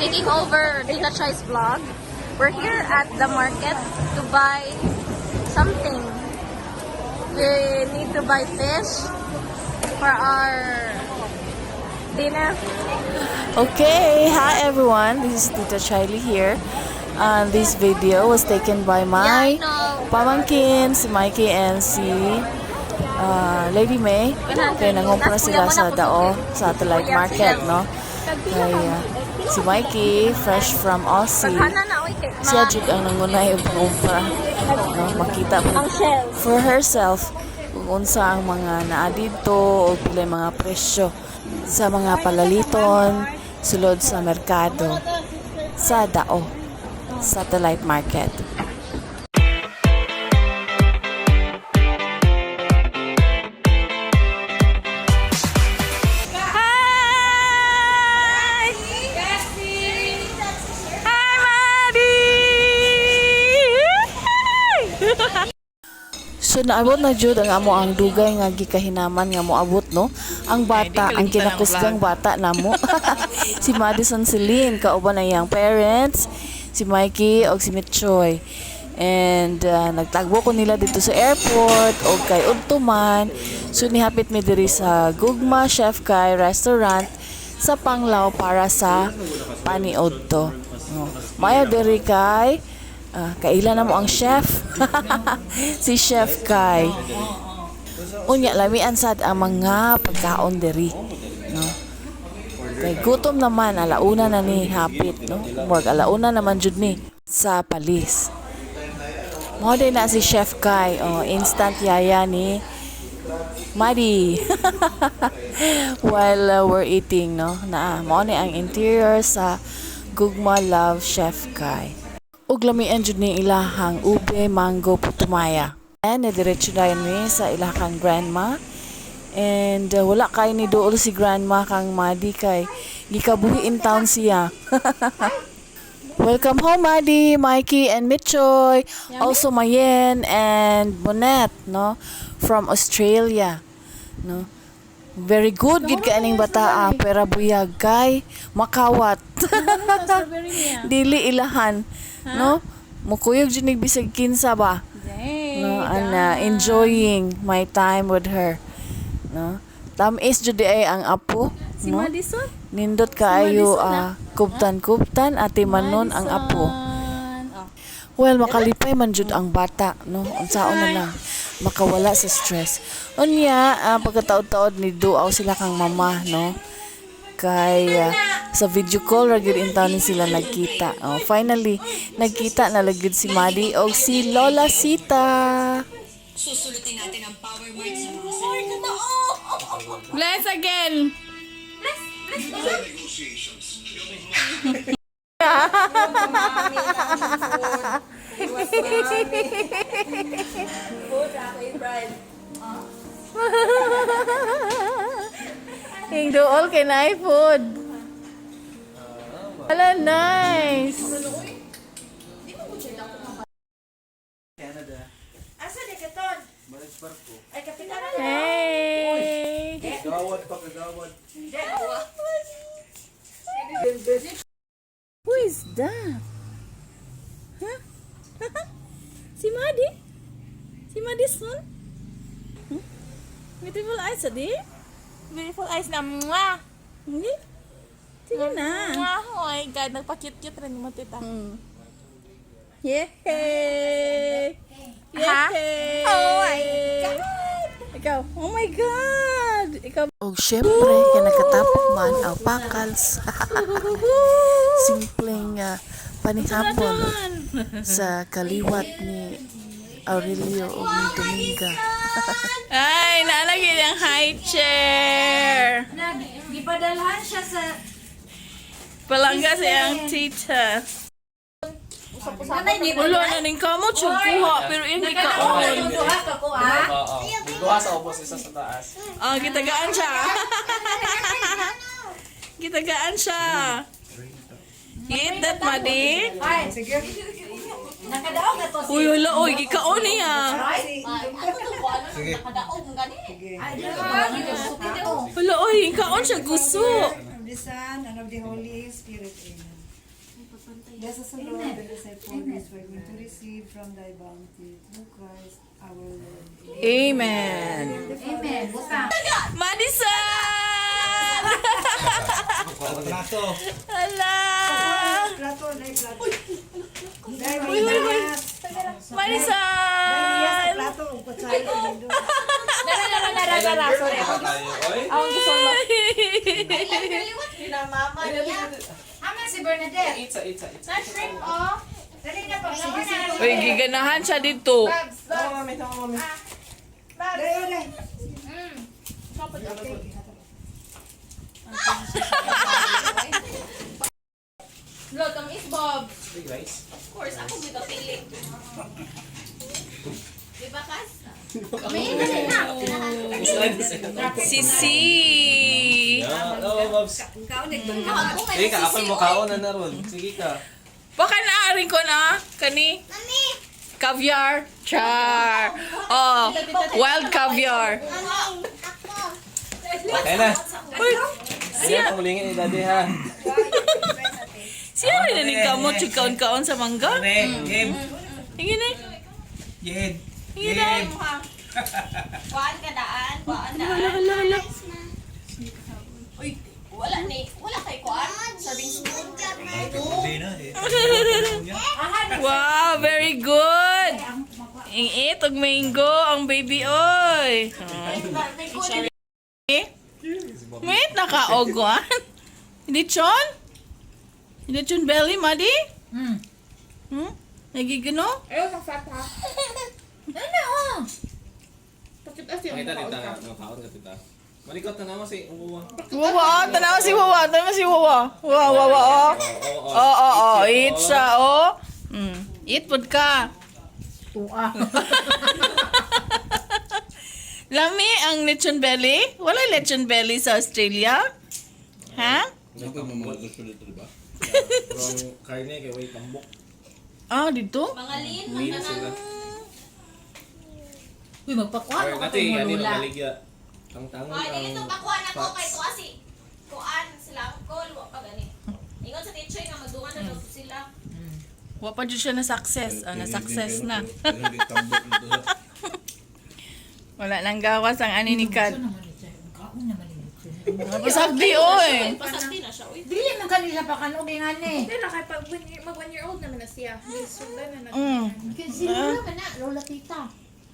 Taking over Tita Chai's vlog. We're here at the market to buy something. We need to buy fish for our dinner. Okay, hi everyone. This is Tita Chiley here. And this video was taken by Yeah, my I know. pamangkin, si Mikey and si Lady May. Kaya nangumpra sila sa Dao Satellite Market, no? Kaya si Mikey, fresh from Aussie, Pagkana na, oy, kay siya jud ang nangunay og pangumpra. No? Makita po Ang shells. for herself kung unsa ang mga naa didto o pilay mga presyo sa mga palaliton sulod sa merkado sa Dao Satellite Market. Hi! Hi, Maddie! So naabot na jud ang amo ang dugay nga gikahinaman nga moabot, no, ang bata, ang kinakusgang bata namo, si Madison Celine, kauban ang iyang parents, si Mikey og si Mitchoy. And nagtagbo ko nila dito sa airport og kay udto man, so nihapit mi diri sa Gugma Chef Kai Restaurant sa Panglao para sa paniudto, no. Maayo diri kay kaila na mo ang chef. Si Chef Kai. Unya lamian sad ang mga pagkaon diri, no? Kay gutom naman, alauna na ni hapit, no? Murag alauna naman jud ni sa palis. Mao din na si Chef Kai, oh, instant yaya ni Madi. While we're eating, no? Na mao ni ang interior sa Gugma Love Chef Kai. Ug lamian jud ni ilahang ube mango putumaya. And diretso dayon mi sa ilahang grandma. And wala kay ni duol si grandma kang Madi kay gikabuhi in town siya. Welcome home, Madi, Mikey, and Mitchoy. Also, Mayen and Bonette, no? From Australia, no? Very good, gid ka aning bata, ah, pera buyag kay makawat. Dili ilahan, no? Mukuyog jud nig bisag kinsa ba, no? And enjoying my time with her, no? Tamis jud di ay ang apo, Si no? Madison? Nindot kaayo, kubtan-kubtan ati manon ang apo. Oh. Well, makalipay man jud ang bata, no? Unsaon na lang makawala sa stress. Unya, pagkataod-taod ni duaw sila kang mama, no? Kay sa video call ra gyud intawon ni sila nagkita. Oh, finally nagkita na lang gyud si Madi og si Lola Sita. Susulutin natin ang power word sa mga salita. Bless again! Ing duol kay naay food. Hala, nice. Hey! Gawad pa, kagawad. Who is that? Huh? Si Madi? Si Madison? Hmm? Beautiful eyes, adi? Beautiful eyes na. Mwah! Hindi? Sige na. Mwah! Oh my God, nagpa-cute-cute rin mo, tita. Yay! Ha? Yay! Oh my God! Ikaw, oh my God! Ikaw, Og syempre, kay nakatapok man ang pakals. Simpleng panihapon sa kaliwat ni Aurelio o ni Dominga. Ay, naalagay ang high chair. Gipadalhan siya sa Palangga sa iyang tita. Wala na ning kamo kuha pero hindi ka on. duha ka ko ah. Oo. Duha sa ubos, isa sa taas. Ah, gitagaan siya. Gitagaan siya. Eat that, Madi. Ay, sige. Nakadaog na to si. Uy, wala, uy, gikaon niya. Sige. Wala, uy, gikaon siya gusto. the Son, and of the Holy Spirit. Amen. Bless us, O Lord, and disciple this we're going to receive from thy bounty through Christ our Lord. Amen. Amen. Madison! Plato. Hala! Plato, dai plato. Dai, Uy, uy, uy. Marias. Dai, Madison! plato, ug kutsara. Nara, nara, nara, nara. Sorry. Tayo, oy. Akong gisolo. Aman si Bernadette. Itsa, itsa, itsa. Na shrimp, oh. Dali na pag Uy, giganahan siya dito. Tama, mami, tama, mami. Dai, oh, dai. Look, ang is Bob. Big rice. Of course, ako with the feeling. Di ba, Kas? Sisi! Yeah, oh, Babs. Sige ka, ako mo kaon na naron. Sige ka. Baka naaring ko na, kani. Caviar. Char. Oh, wild caviar. Kaya na. Uy, Sige ka mulingin ni Daddy ha. siya rin na ni kamo, chikaon-kaon sa mangga. Ne, game. Hingi na. Game. Hingi na. Kuan ka daan, kuan Hala, daan. hala, hala. Uy, wala ni, wala kay kuan. Serving spoon. Wow, very good. Ingit og mango ang baby oy. Wait, nakaoguan. Lechon? Lechon belly, Madi? Mm. Hmm? Nagigano? Ayaw, ng fat ha. Ano oh? Pakita siya Pakita tita nga, no, kaon ka tita. Malikot na naman si Uwa. Wawa, oh, tanawa si Wawa, tanawa si Wawa. Wawa, wawa, oh. Oo, Oh, oh, oh, eat siya, oh. Eat pod ka. Tuwa. Lami ang lechon belly? Wala lechon belly sa Australia? Ha? Pero ang karne kay way tambok. Ah, dito? Mga lean, Lean sila. Uy, magpakuha Or mo ka nati, itong ano malula. maligya. Ang tangon Ay, dili ang to pakuan ako kay fats. tuwa si kuan sila angkol, wa pa gani. Ingon sa teacher nga magduman na daw sila. Wa pa jud siya na success. Ah, na success na. Wala nang gawas ang ani ni Kat. Ano naman ito? Kaon naman ito. Pasagdi oy. Pasagdi na siya, uy. Dili man kanila pa kanog nga ni. Hindi na, kay pag mag 1 year old naman na siya. Sugdan na na. Si Lola man na, Lola tita.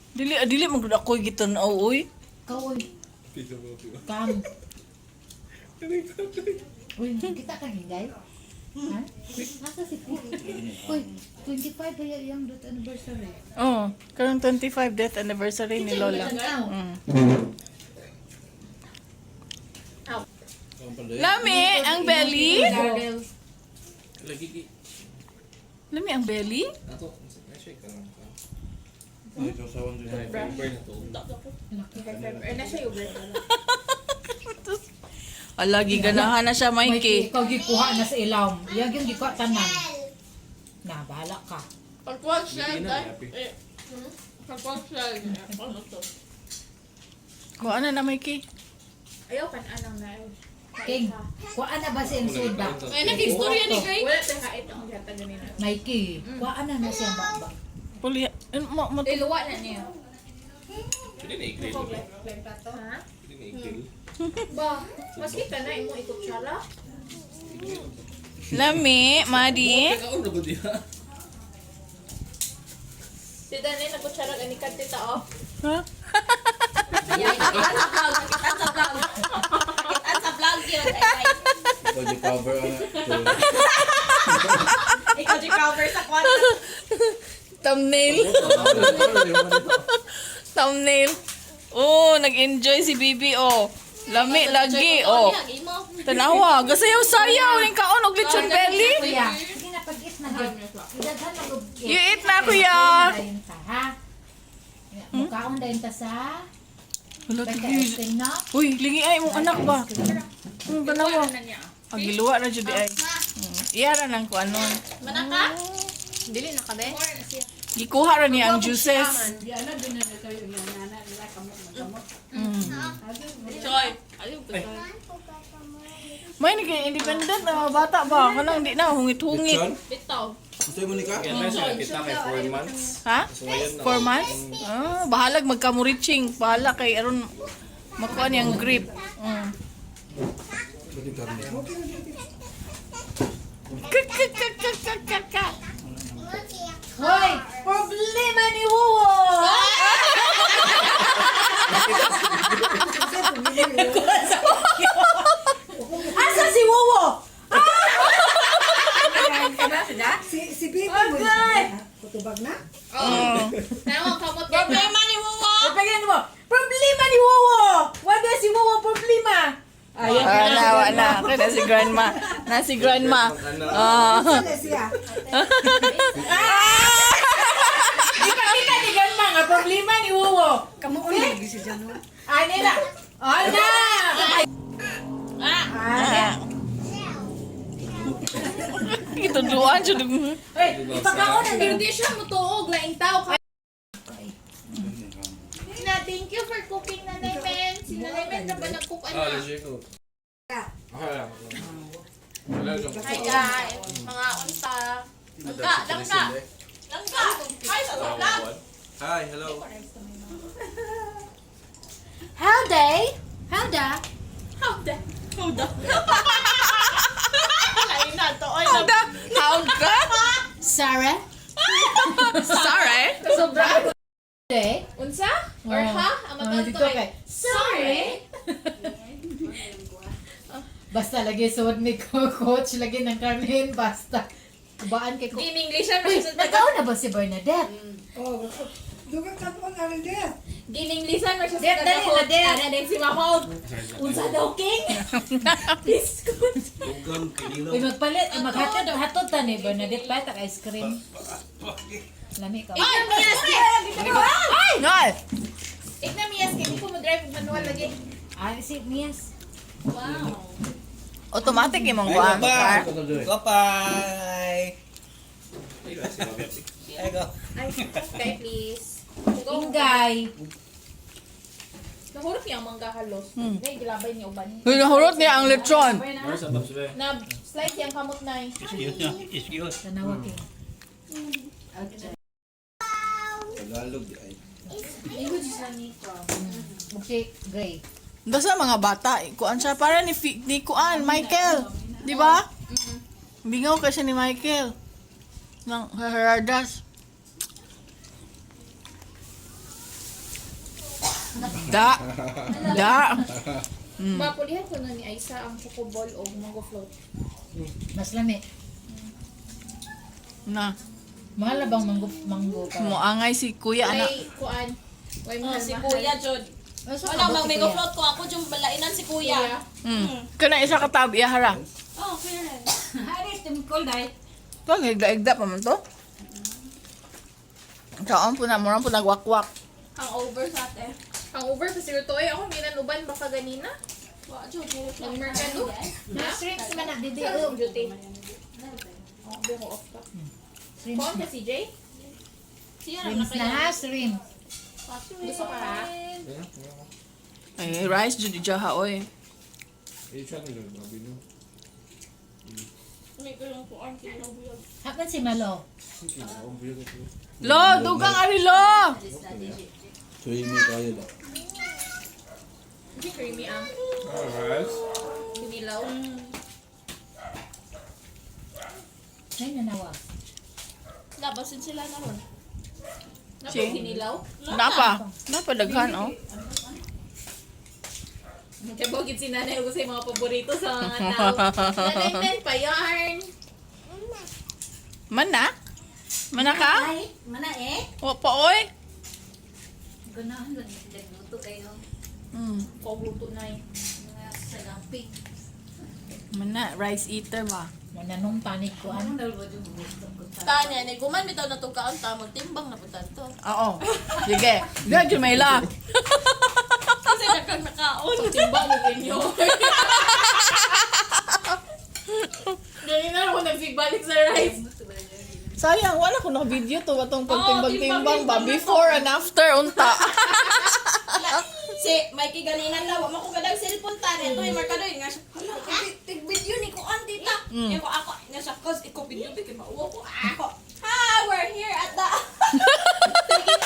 Dili ah, dili man gud ako gitan-aw oy. Kaoy. Kam. Uy, kita ka hingay? Ha? Nasa si Kuy. Uy, 25 ba yung death anniversary? Oh, karong 25 death anniversary ni Lola. Lami ang belly. Lagi gi. Lami ang belly. Nato, na shake ka lang. Ay, fiber na to. Eh, na siya yung Ala giganahan na siya, Mikey. Ikaw gikuha na sa ilaw. Yang yung gikuha tanan. Na, bahala ka. Pagkuha siya, Hindi na, happy. eh. Pagkuha siya. Ano to? Kuha na na, Mikey. Ayaw, kan-anang na. King, kuha na ba siya ang suda? Ay, nag-istorya ni Gray. Wala tayong kait ang gata ganina. Mikey, kuha na na siya ba? Puli, eh, mo, mo, Iluwa na niya. Pwede na i-grill. Ha? Pwede na i-grill. Ba, mas kita na imo ikutsara. Lami, Madi. Kaon na ba diha? Si Dani nagkutsara gani ka tita oh. Ha? Pakitaan sa vlog, pakitaan sa vlog. Pakitaan sa vlog yun. Ay, ay. Ikaw di cover sa kwan. Thumbnail. Thumbnail. Oh, nag-enjoy si Bibi, oh. Lami lagi, oh. Tanawa, gasayaw-sayaw ning kaon og lechon belly. Kuya, sige na pag-eat na gid. Idaghan na og You eat na, kuya. Dayon ta, ha? Mukaon dayon ta sa Wala Baka tigil. ice no? Uy, lingi ay mong anak ba? Tanawa. Ang giluwa na jud ay. Iyara nang kuanon. Manaka? Dili na ka be? Gikuha ra niya ang juices. Choy. Ayaw ko. May ni kay independent na mga bata ba? Kanang di na hungit-hungit. Bitaw. Gusto mo ni ka? Kita kay 4 months. Ha? So ngayon na. 4 months? Ah, bahalag magkamuriching. Bahala kay aron makuha niyang grip. Kakakakakakaka. Hoy! Problema ni Wuwo! Asa si Wuwo? Si Bibi mo. Kutubag na? Oo. Nawa kamot problema ni Wuwo. Pagyan mo, problema ni Wuwo! Wala si Wuwo problema! Ayaw Wala, wala. Okay, na si grandma. Na si grandma. Ah. Saan siya? Ipakita ni Grandma nga problema ni Wuwo. Kamuon lagi siya dyan. no? Ani na! Ana! Ah. Gituduan siya. Hey, ipakaon na Pero di siya mutuog laing tao ka. Na, thank you for cooking, Nanay Men. Si Nanay Men na ba nag-cook Ah, ana? legit ko. Okay lang. Wala lang. Hi guys, mga unta. Langga, langga. Langga. Hi sa vlog. Hi, hello. How day? How da? How the? How the? Lain na to. Oy, How da? How ka? Sarah? Sorry. Sobra. Day? Unsa? Or ha? Ang Oh, matawag dito to kay. kay. Sorry. Basta lagi suod ni coach lagi ng Carmen basta. Kubaan kay ko. Game English na Uy, siya sa nagkaon na ba si Bernadette? Oh, dugang kamuon na rin din. Gininglisan man siya sa Dep, dali na, dep. Ana din si Mama. Unsa daw king? Biscuit. Dugang kinilaw. Uy, magpalit, ay, maghatod, hatod ta ni Bernadette pa tak ice cream. Lami ka. Ay, Mias! Ay! Nay! Igna Mias, kay di ko mo drive manual lagi. Ay, si Mias. Wow. Automatic imong kuan. Ay, Bye. Ay, go. Okay, please. Ingay. Nahurot niya ang mangga halos. Nay, gilabay niya uban. Hinahurot niya ang lechon. Na slice yang kamot nay. Tanawa kay. Tagalog di ay. Okay, gray. Basta mga bata, eh, kuan siya para ni, ni kuan, Michael. Di ba? Bingaw kasi ni Michael. Ng Gerardas. Da. Da. Mapulihan ko na ni Aisa ang choco ball o mango float. Mas lami. Na. Mahal na bang mango mango ka? Muangay si kuya anak. Way kuan. Way mahal. Si Kuya Jod. Wala Wala mang mega float ko ako yung balainan si Kuya. Kana isa ka tab iya hara. Oh, Kuya rin. Haris timkol dai. To higda-higda pa man to. Kaon po na mo po nagwakwak. Hangover sa ate. Hangover pa siguro to. Ay, ako ginanuban baka ganina. Wa Jod. Nag-merkado. Shrimps man na didi. Sa duty. Oh, ko off ka. Shrimps Phone ka si Jay? Siya naman Shrimps na ha, shrimp. Gusto ka ha? Ay, rice jud ha oy. Hapan si Malo. Lo, dugang ari lo. Creamy kayo daw. Hindi creamy ang kinilaw. Nay nanawa. Labasin sila na ron. Napa Si? kinilaw? Napa. Napa daghan oh. Kabogit si nanay ko sa mga paborito sa mga tao. Nanay men, pa-yarn. Mana? Mana ka? Ay, mana eh. Wa pa oy. Ganahan lang nagluto kayo. Kogluto na eh. Sa gapi. Mana rice eater ba? Mananong panik ko ano. Tanya, ni guman bitaw na tugkaon ta magtimbang na punta to. Oo. Sige. Di Jumaila. Kasi nakang nakaon. Timbang mo inyo. Ganyan na ako nagsigbalik sa rice. Sayang wala ko na video to atong pagtimbang-timbang ba before and after unta. Si Mikey ganinan la wa mo ko gadag cellphone ta. Ito yung markado nga siya. Hala, Tigbil Mm. Ako ako nga siya cause ikaw binyubi kay mauwa ko. Ako. Hi, we're here at the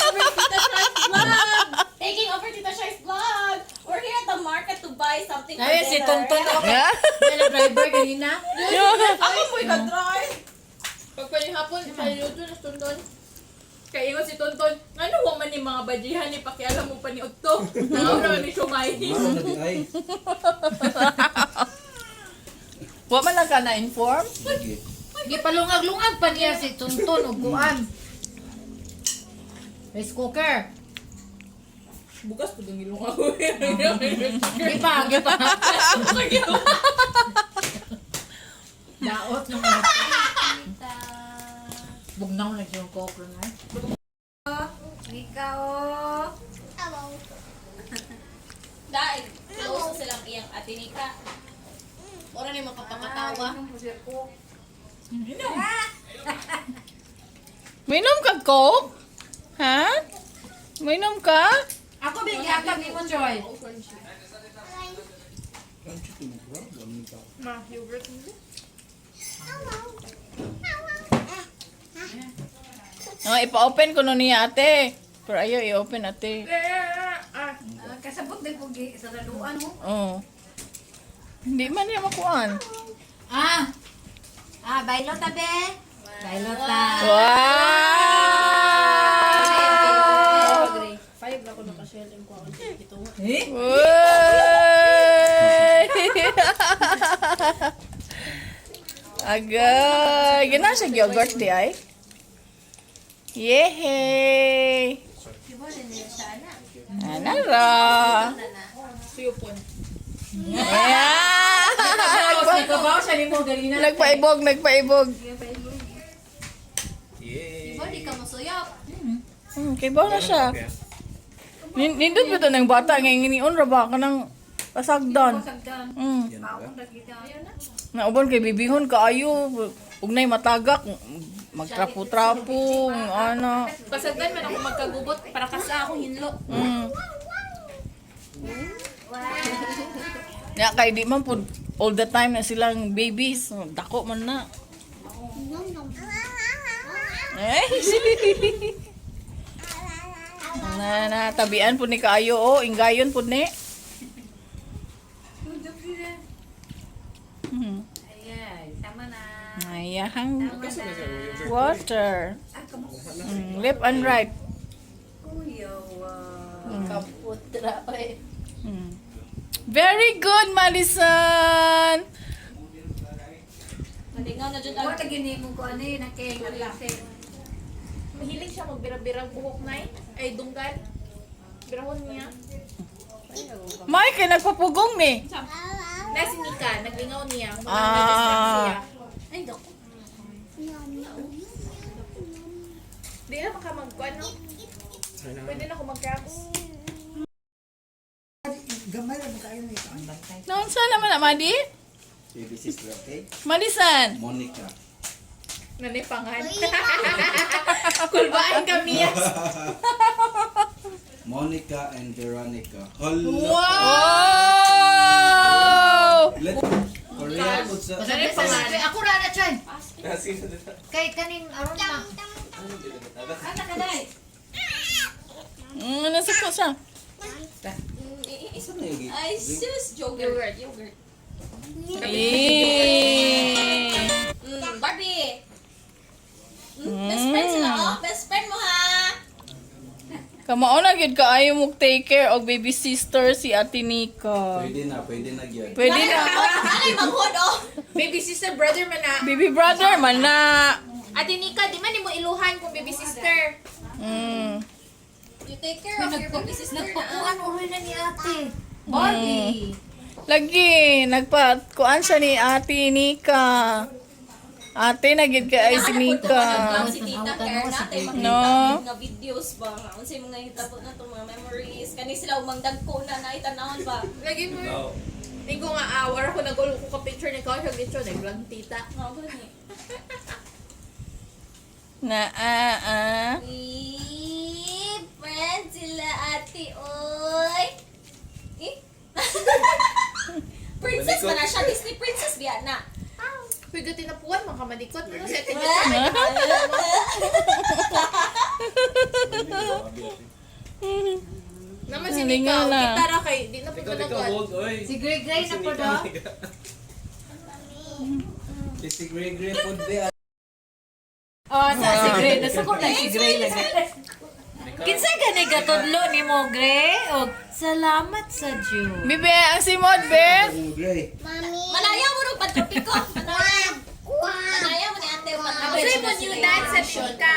Taking over Tita Shai's vlog. Taking over Tita Shai's vlog. We're here at the market to buy something for Ay, si dinner. Tonton ako. Dala driver kanina. Ako mo ika-drive. Pagpanihapon, sa luto na Tonton. Kaya ingon si Tonton, ano wa man ni mga bajihan ni pakialam mo pa ni Otto. Nangaw ni Shumay. Mao na di ay. Wa man lang ka na-inform? Sige. Gipalungag-lungag pa niya si Tonton og kuan. Rice cooker. Bukas po dong ilong ako. Gipa, gipa. Daot ng mga. Bugnaw na siyang cooker na. Ikaw, oh. Dahil, close na silang iyang ate Nika. Ora ni makapakatawa. Minom ka Coke? Ha? Minom ka? Ako bigyan ni mo Joy. Oh, ipa-open ko no niya ate. Pero ayaw i-open ate. Kasabot din po sa laluan mo. Oh. Hindi man niya makuan. Ah. Ah, bailo ta be. Bailo ta. Wow! Uy! Agay! Gana siya yogurt di ay? Yehey! Anara! Suyupon. Yeah! Nagkabaw siya ni mo ganina. Nagpaibog, nagpaibog. Yay. Di ka masuyap. Kay baw na siya. Nindot ba ito ng bata? Ngayon nginion ra ba ka ng pasagdan? Yan ba? Nauban kay bibihon kaayo. Ugnay matagak. Magtrapo-trapo. Ano. Pasagdan man ako magkagubot para kasa ako hinlo. Ya, kay di man pud all the time na silang babies. Dako man na. Eh, na na tabian pud ni kaayo oh, ingayon pud ni. Ayan, tama na. Ayahang water. Left and right. Kaputra. Oy. Very good, Madison. Malingaw na dyan. Wa tagini mo ko ano yun ang kay Mahilig siya magbira-birang buhok na Ay, dunggan. Birahon niya. Mike, kay nagpapugong ni. Na si Nika, naglingaw niya. Mga Ah. na-distract siya. Ay, dako. Di na makamagkuan, no? Pwede na ako mag-crabs. Gamay ra mo kayo nito. Ang bantay. Naunsa naman na, Madi? Baby sister, okay? Madison. Monica. Nanipangan. Kulbaan kami. Monica and Veronica. Hello. Wow! Let Korea po sa Ako ra na Choy. Sino dito? Kay kaning aron na. Ana ka dai. Nasa ko siya. Saan na yung Ay, sus. Yogurt. Yogurt. Eh. Barbie. Best friend sila, oh. Best friend mo, ha? Kamao na gyud kaayo mo take care og baby sister si Ate Nika. Pwede na gyud. Pwede na. Anay, manghod, oh. Baby sister, brother man na. Baby brother man na. Ate Nika, di man nimo iluhan kung baby sister. You take care of your baby sister na. Nagpakuan uloy na ni ate. Barbie. Lagi nagpa kuan siya ni Ate Nika. Ate na gyud kay si Nika. Si Tita Care natin makita No. mga videos ba nga unsay mga hitabo na to mga memories kani sila umang dagko na naitanawon ba. Lagi mo. Oh. Tingko nga hour ako nagulo ko ka picture ni Kau siya lechon ay vlog tita. Mao gani. Na ah ah. Uy, friend sila ate oy. Eh? Princess ba na siya? Disney princess biya na. Uy, tinapuan, mga kamalikot. Ano sa Naman si Mika, Nalingaw na. kita ra kay, di na po Ikaw, ikaw, managwan. hold, oy. Si Gray Gray na po daw. Si Gray Gray po di. Oh, sa si Gray. Nasa ko na si Gray lang. Kinsa gani gatudlo ni mo, Gray? Og salamat sa Dios. Bibe, ang simod, be. Gray. Malaya mo rin pantropiko. Malaya. Malaya mo ni ate. Kasi mo new dance sa tita.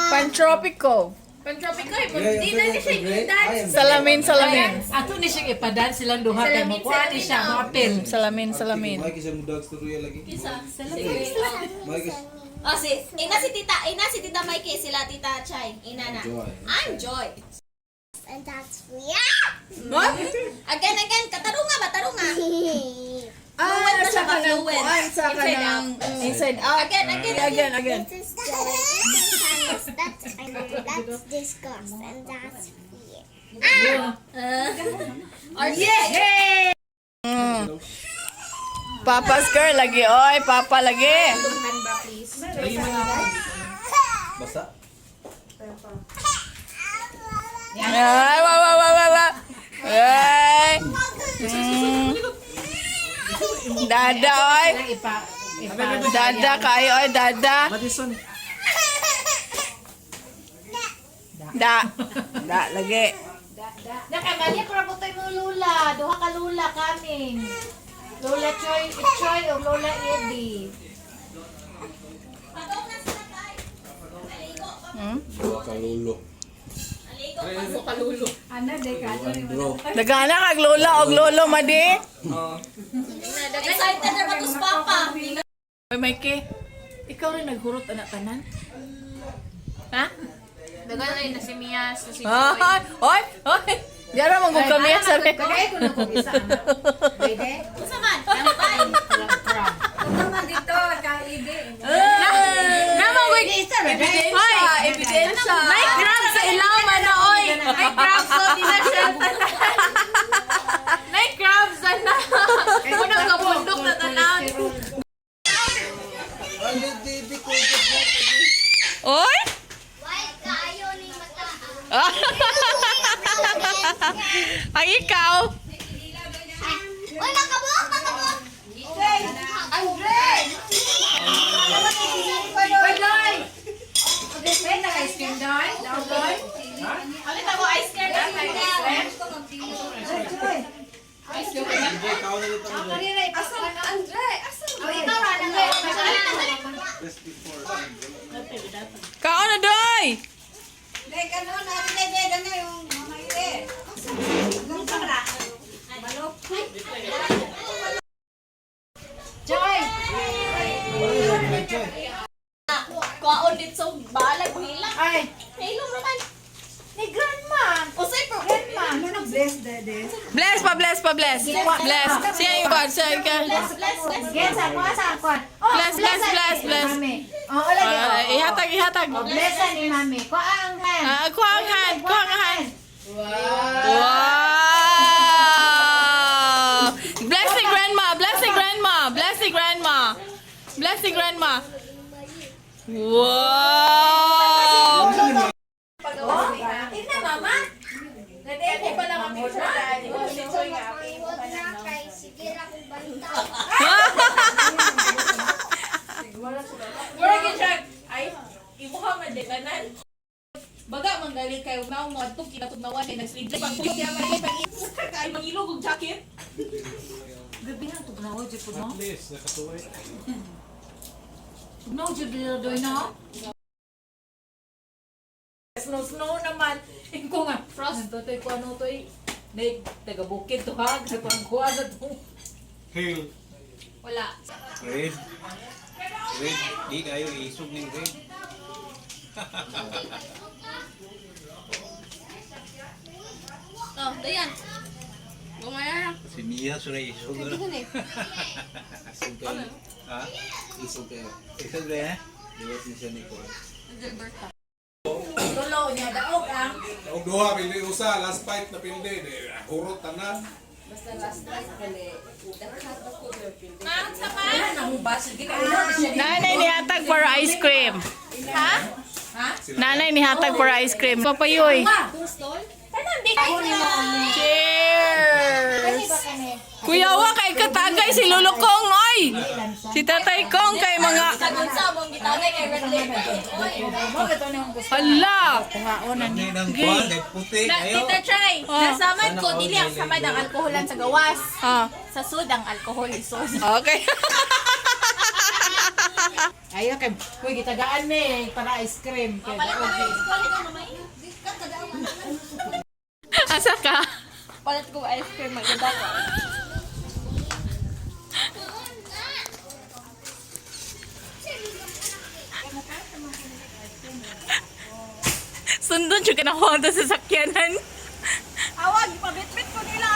Pantropico. Pantropiko eh. Gray, Di na siya new dance. Salamin, salamin. Ato ni siyang ipadan silang duha kay Salamin, mo kuha ni siya salamin, mo apil. Salamin, salamin. Mike isa mo dogs tuloy lagi. Isa. Mike is Oh, si, ina si tita, ina si tita Mikey, sila tita Chai. Ina na. Joy. I'm Joy. And that's yeah. What? Again, again, katarunga ba? Tarunga. Ah, Fluent na sa siya ba? kanang Fluent. kuan, sa Inside kanang inside out. Again, again, Again, again. This is joy. This is sadness. That's anger. That's disgust. And that's fear. Or yeah! Papa's girl lagi, oy, papa lagi. Basta. Ay, wa wa wa wa wa. Ay. Dada, oy. Ipa ipa Dada kayo, oy, dada. Madison. Da. Da lagi. Nakamali para po tayo mo lula. Duha ka lula coming. Lola Choi, Choi o Lola Eddie. Pagong na sila kay. Aligo pa. Duha ka lulo. Aligo pa. Ana, de ka. Andro. Nagana kag lola og lolo madi. Excited na ba to papa? Oy, Mikey. Ikaw rin naghurot anak tanan. Ha? Dagan ay na si Mia, na si Joy. Ay, oy, oy. Di ara man gud kami sa re. Kagay ko na kung isa anak. Pwede? Unsa man? Bye. Crab. Dito, kaide. Naman ko Ebidensya, ebidensya. May crab sa ilaw man na oy. May crab so di na siya tanan. May crab sa na. Unang kapundok na tanan. Oy! Why kayo ni mata? Ang ikaw. Uy, makabuok, makabuok. Andre! Oy, Doy! May nag-ice cream, Doy? Doy? Ulit ako ice cream. Hindi, kao na dito. Andre, asa? Ikaw ra lang. Just before. Kaon na doy. Like ano, narin na yung mga ire. Joy! Kuwaon dito balag hila. Ay, Hilom raman. ni grandma. Usay pro. Grandma. Ano na bless dede? Bless pa, bless pa, bless. Bless. Siya yung God, siya yung God. Bless, bless, bless. Get sa kuha sa kuha. Oh, Bless, bless, bless, bless. Mami. Oh, lagi. Ah, ihatag, ihatag. Oh, bless ni mami. Kuha ang hand. Ah, kuha ang hand, kuha ang hand. Wow! Bless the grandma, bless the grandma, bless the grandma. Bless the grandma. Wow! Tingnan mama. Nandito pa lang ang picture dahil. Si Joy nga. Huwag na kay sige ra kong banta. Mura gyud siya. Ay, imuha man di tanan. Baga manggali kayo mao mo adtong kinatugnawan kay nag-sleeveless pag siya man pag kay mangilog og jacket. Gabi ang tugnaw jud po no. At least, nakatuloy. Tugnaw jud doy no. Snow snow naman. Ingko nga frost to toy ko ano to eh. Nek taga bukid to ha, sa kuan kuan na to. Hail. Wala. Red. Red. Di kayo isog ning red. Oh, dayan. Gumaya. Si Mia suray isog na. Isog kayo. Ha? Isog kayo. Isog kayo? Liwas ni siya ni Kuan. Tulo niya daog ang Og duha, pili usa, last fight na pili. Di, hurot tanan. Nanay nihatag for ice cream. Ha? Nanay nihatag for ice cream. Papayoy. Cheers! Kuya wa kay katagay si Lolo Kong oy. Si Tatay Kong kay mga Sa mong gitagay kay Red Label. Hala. Nang kuwan, kay puti kayo. Tita Chay, nasamad ko, dili ang samad ang alkoholan sa gawas. Ah, Sa sud ang alkohol isod. okay. Ayaw kay, uy, gitagaan ni para ice cream. Kay, Asa ka? Palit ko ice cream, maganda ko. Sundon siya kinakuha sa sakyanan. Awag, pabitbit ko nila.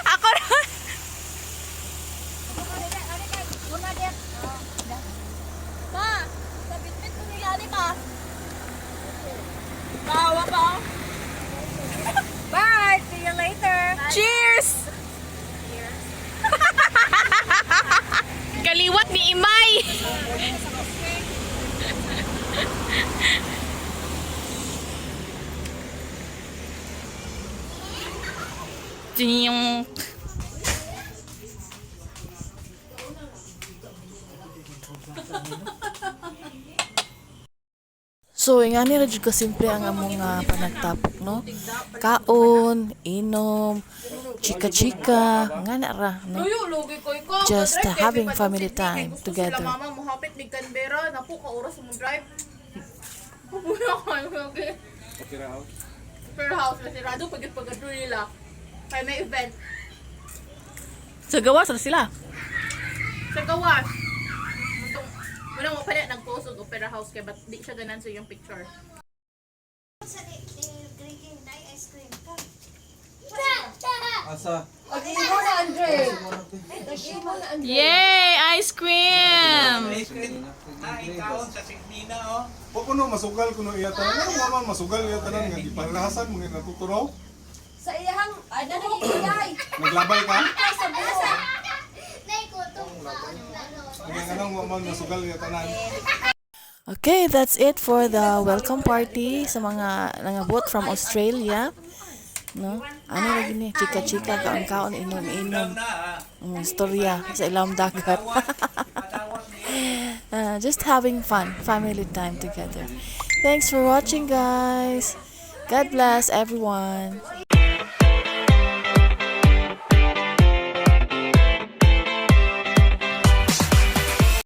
Ako na. Ma, pabitbit ko nila ani pa. Bawa pa. Bye, see you later. Cheers! Kaliwat ni Imay! Diyong. So, nga ni ra jud ka simple ang among nga panagtapok, no? Kaon, inom, chika-chika, nga na ra, no? Luyo, lugi ko ikaw. Just Drive kay having pipadung family Sydney, kay time gusto together. Sila mama, muhapit ni Canberra. Napo ka oras mo drive. Pupuno ka, lugi. Opera house. Opera house, masirado pag pagkatuloy nila. Kaya may event. Sa gawas ra sila. Sa gawas. Mutong, wala mo pa na nag-post og Opera House kay ba't di siya ganan sa iyong picture. Asa? Yay! Ice cream! Wa kuno masugal kuno iya tanan. Ano wa man masugal iya tanan nga gipanlahasan mga natuturo. Sa iyang, ano nagigilay? Naglabay ka? Sa busa. Nga anong wa man masugal iya tanan. Okay, that's it for the welcome party sa mga nangabot from Australia. No? Ano lagi ni? Chika-chika, kaon-kaon, inom-inom. Istorya sa ilang dagat. Just having fun, family time together. Thanks for watching, guys. God bless everyone.